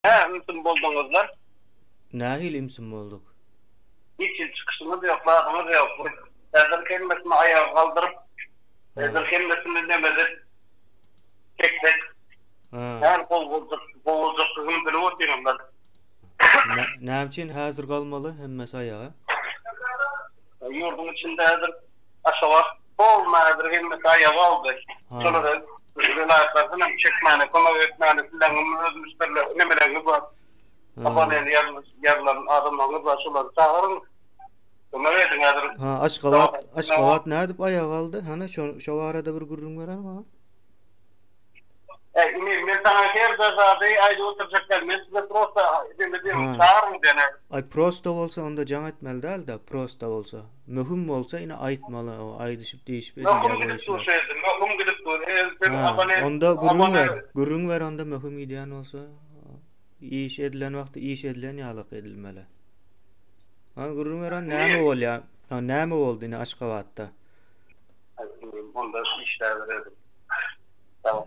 Hä, ümsüm bolduňyzlar? Nähili ümsüm bolduk? Hiç hili çykyşyňyz ýok, zadyňyz ýok. Bir häzir hemmesini aýaga galdyryp, häzir hemmesini neme edip, çeksek, nähili gowy boljak, gowy boljakdygyny bilip otyňyzlar. Näme üçin häzir galmaly hemmesi aýaga? Ýurduň içinde häzir Aşgabat polny häzir hemmesi aýaga galdy. Şolara welaýatlardan hem çekmäne, kömek etmäne sizleriňem öz müşderiler, nemeleriňiz bar. Abonent ýazylan adamlaryňyz bar, şolary çagyryň. Kömek ediň häzir. Ha, Aşgabat, Aşgabat nädip aýaga galdy? Hany şo şo barada bir gürrüň beräý maňa. Äý, inim, men saňa her bir zady aýdyp oturjak däl. Men size prosta neme diýerin, çagyryň diýen. Aý, prosta bolsa onda jaň etmeli däl-de, prosta bolsa. Möhüm bolsa ine aýtmaly, o aýdyşyp diýişip edilýär Möhüm gidip dur şeýle, möhüm gidip dur. Sen Ha, abonent, onda gürrüň ber, gürrüň ber onda möhüm gidýän bolsa. Iş edilen wagty iş edilen ýalyk edilmeli. Ha, gürrüň ber onda näme bolýar? Ha, näme boldy ine Aşgabatda? Onda işläbererdim. Tamam.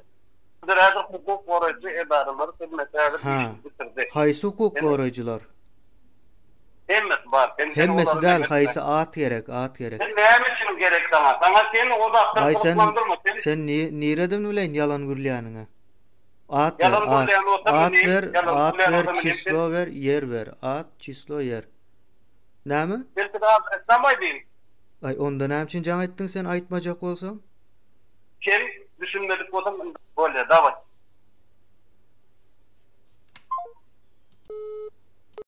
Bizler häzir hukuk goraýjy edaralar hemmesi häzir işini bitirdi. Haýsy hukuk goraýjylar? Hemmesi bar. Sen Hemmesi däl haýsy at gerek at gerek. Sen näme üçin gerek saňa? Saňa sen o zatlar Aý sen gyzyklandyrma. Sen nireden bileýin ýalan gürleýäniňi? At ber at. At ber at ber çislo ber ýer ber. At çislo ýer. Näme? Belki-de adresnam aýdýyn. Aý onda näme üçin jaň etdiň sen aýtmajak bolsaň? Sen düşünmedik bolsaň indi bolýa daway.